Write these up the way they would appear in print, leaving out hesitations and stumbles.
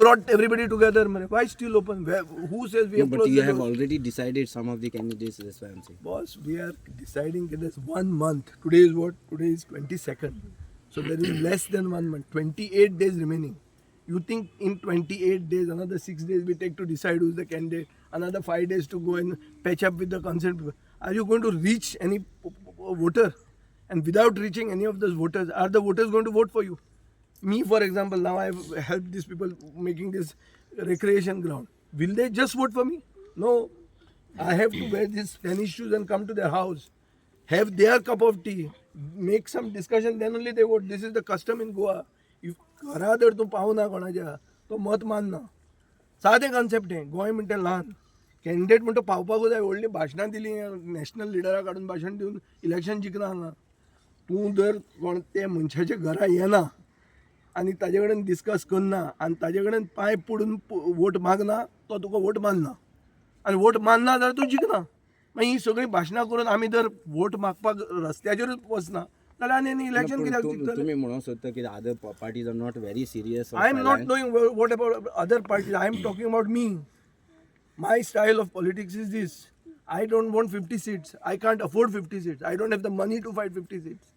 Brought everybody together मरे. Why still open? Who says we No, have but closed you the have doors? Already decided some of the candidates. That's why I'm saying. Boss, we are deciding that there's one month. Today is what? Today is 22nd. So there is less than one month. 28 days remaining. You think in 28 days, another 6 days we take to decide who's the candidate, another 5 days to go and patch up with the concerned people. Are you going to reach any voter? And without reaching any of those voters, are the voters going to vote for you? Me, for example, now I've helped these people making this recreation ground. Will they just vote for me? No. I have to wear these tennis shoes and come to their house, have their cup of tea, make some discussion, then only they vote. This is the custom in Goa. If घरा जर तूं पावना कोणाच्या, तो मत मानना. सादें concept हें. गोंय म्हणटा ल्हान, कॅन्डिडेट म्हणटा पावपाकूच जाय. व्हडलीं भाशणां दिलीं, नॅशनल लिडराक काडून भाशण दिवन इलेक्शन जिखना हांगा. तूं जर कोण ते मनशाच्या घरा येना आनी ताजे कडेन डिस्कस करना आनी ताजे कडेन पांय पडून वोट मागना, तो तुका वोट मानना आनी वोट मानना जाल्यार तूं जिखना. मागीर ही सगळीं भाशणां करून आमी जर वोट मागपाक रस्त्याचेरूच वचना जाल्यार आनी आनी इलेक्शन पूण कित्याक जिखतले? तुमी म्हणूंक सोदता की other parties are not very serious. I am not knowing what about other parties. I am talking about me. My style of politics is this. I don't want 50 seats. I can't afford 50 seats. I don't have the money to fight 50 seats.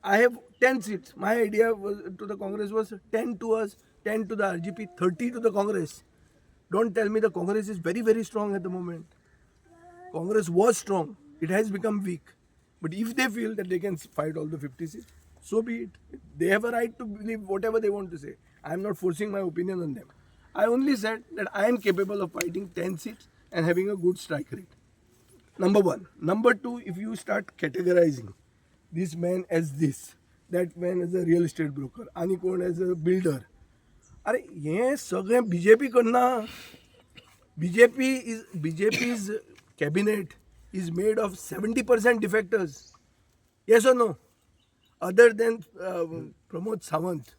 I have 10 seats. My idea was to the Congress was 10 to us, 10 to the RGP, 30 to the Congress. Don't tell me the Congress is very, very strong at the moment. Congress was strong. It has become weak. But if they feel that they can fight all the 50 seats, so be it. They have a right to believe whatever they want to say. I am not forcing my opinion on them. I only said that I am capable of fighting 10 seats and having a good strike rate. Number one. Number two, if you start categorizing this man as this, that man as a real estate broker, आनी कोण as a builder, अरे, हें सगळें BJP करना. BJP's cabinet is made of 70% defectors. Yes or no? Other than Pramod Sawant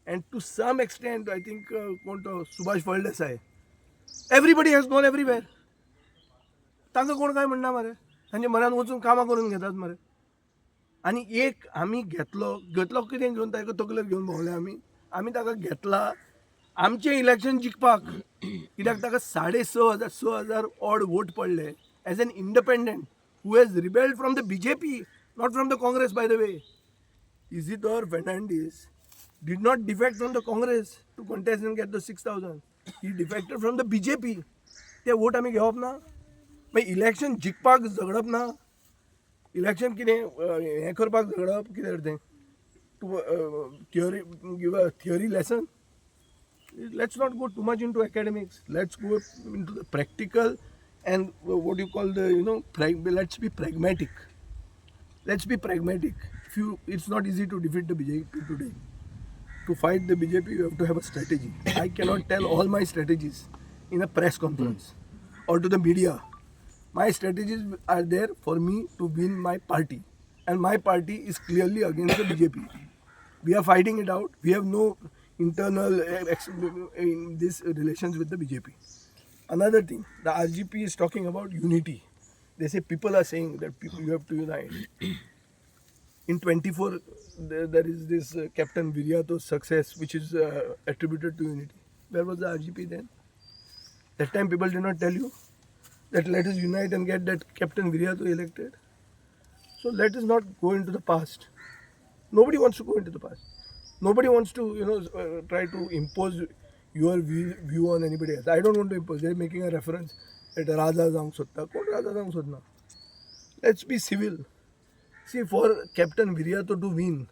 and to some extent, I think, कोण तो Subhash Phaldesai, everybody has gone everywhere. तांकां कोण काय म्हणना मरे. तांच्या म्हऱ्यान वचून कामां करून घेतात मरे. आनी एक आमी घेतलो, घेतलो कितें घेवन ताका तकलेर घेवन भोंवले आमी? आमी ताका घेतला आमचें इलेक्शन जिखपाक, कित्याक ताका 6,500, 6,000 ऑड वोट पडले as an independent who has rebelled from the BJP, not from the Congress, by the way. Isidore Fernandes did not defect from the Congress to contest and get the 6,000. He defected from the BJP. ते vote आमी घेवप ना? मागीर election जिखपाक झगडप ना? Election कितें हें करपाक झगडप कितें तें? To theory, give a theory lesson. Let's not go too much into academics. Let's go into the practical and what you call the let's be pragmatic. Let's be pragmatic. If you It's not easy to defeat the BJP today. To fight the BJP, you have to have a strategy. I cannot tell all my strategies in a press conference or to the media. My strategies are there for me to win my party, and my party is clearly against the BJP. We are fighting it out. We have no internal in this relations with the BJP. Another thing, the RGP is talking about unity. They say people are saying that people, you have to unite. In 24, there is this Captain Viriato's success, which is attributed to unity. Where was the RGP then? That time people did not tell you that let us unite and get that Captain Viriato elected. So let us not go into the past. Nobody wants to go into the past. Nobody wants to try to impose your view on anybody else. I don't want to impose. They're making a reference that राजा जावंक सोदता. कोण राजा जावंक सोदना? Let's be civil. See, for Captain Viriato to win,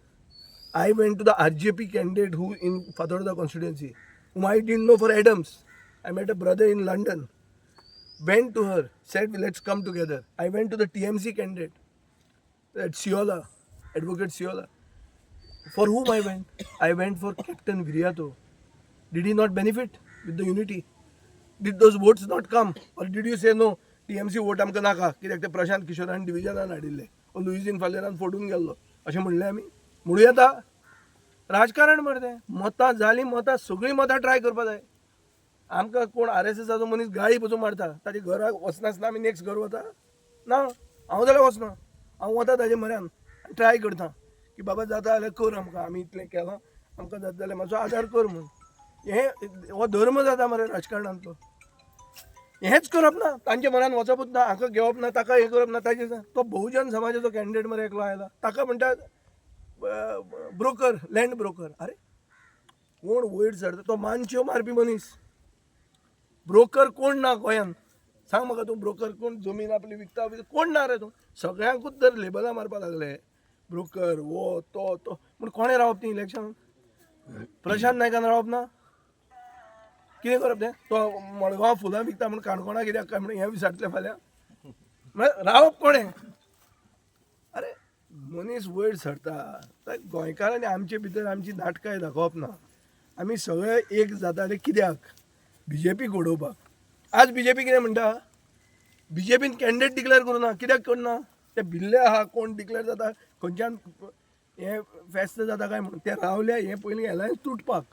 I went to the RJP candidate who in Fatorda constituency, whom I didn't know for Adams. I met a brother in London. Went to her, said, "Let's come together." I went to the TMC candidate at Siola, Advocate Siola. For whom I went? I went for Captain Viriato. Did he not benefit with the unity? Did those votes not come? Or did you say no? TMC vote आमकां नाका, कित्याक ते प्रशांत किशोरान डिविजनान हाडिल्ले ओ लुईझीन फालेरान फोडून गेल्लो, अशें म्हणलें आमी? म्हणूं येता? राजकारण मरे तें. मतां जालीं, मतां, सगळीं मतां ट्राय करपा जाय आमकां. कोण आरएसएसाचो मनीस गाळी पसून मारता, ताच्या घराक वचनासतना आमी नेक्स्ट घर वता ना? हांव जाल्यार वचना. हांव वता ताजे म्हऱ्यान, ट्राय करता की बाबा, जाता जाल्यार कर आमकां, आमी इतलें केलां, आमकां जाता जाल्यार मातसो आदार कर म्हूण. हे हो धर्म जाता मरे राजकारणांतलो. हेंच करप ना, तांच्या मनान वचपूच ना, हाका घेवप ना, ताका हें करप ना, ताजे तो बहुजन समाजाचो कॅन्डिडेट मरे एकलो आयला, ताका म्हणटा ब्रोकर, लँड ब्रोकर. अरे कोण वयर सरता तो मानच्यो मारपी मनीस. ब्रोकर कोण ना गोंयान, सांग म्हाका तूं, ब्रोकर कोण जमीन आपली विकता कोण ना रे तूं? सगळ्यांकूच जर लेबलां मारपाक लागले ब्रोकर हो तो तो म्हूण कोणें रावप ती इलेक्शन? प्रशांत नायकान रावप ना? कितें करप तें? तो मडगांव फुलां विकता म्हूण काणकोणा कित्याक काय म्हूण हें विचारतले फाल्यां. म्हळ्यार रावप कोणें? अरे मनीस वयर सरता. तर गोंयकारांनी आमचे भितर आमची नाटकां दाखोवप ना. आमी सगळे एक जाताले कित्याक? बीजेपीक उडोवपाक. आज बीजेपी कितें म्हणटा? बीजेपीन कॅन्डिडेट डिक्लेअर करूं ना. कित्याक करना? ते भिल्ले आहा कोण डिक्लेअर जाता, खंयच्यान हें फेस्त जाता काय म्हणून ते रावले. हें पयलीं एलायन्स तुटपाक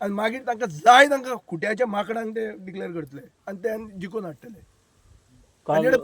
आनी मागीर तांकां जाय तांकां खुट्याच्या माकडांक ते डिक्लेअर करतले आनी ते जिखून हाडटले. काल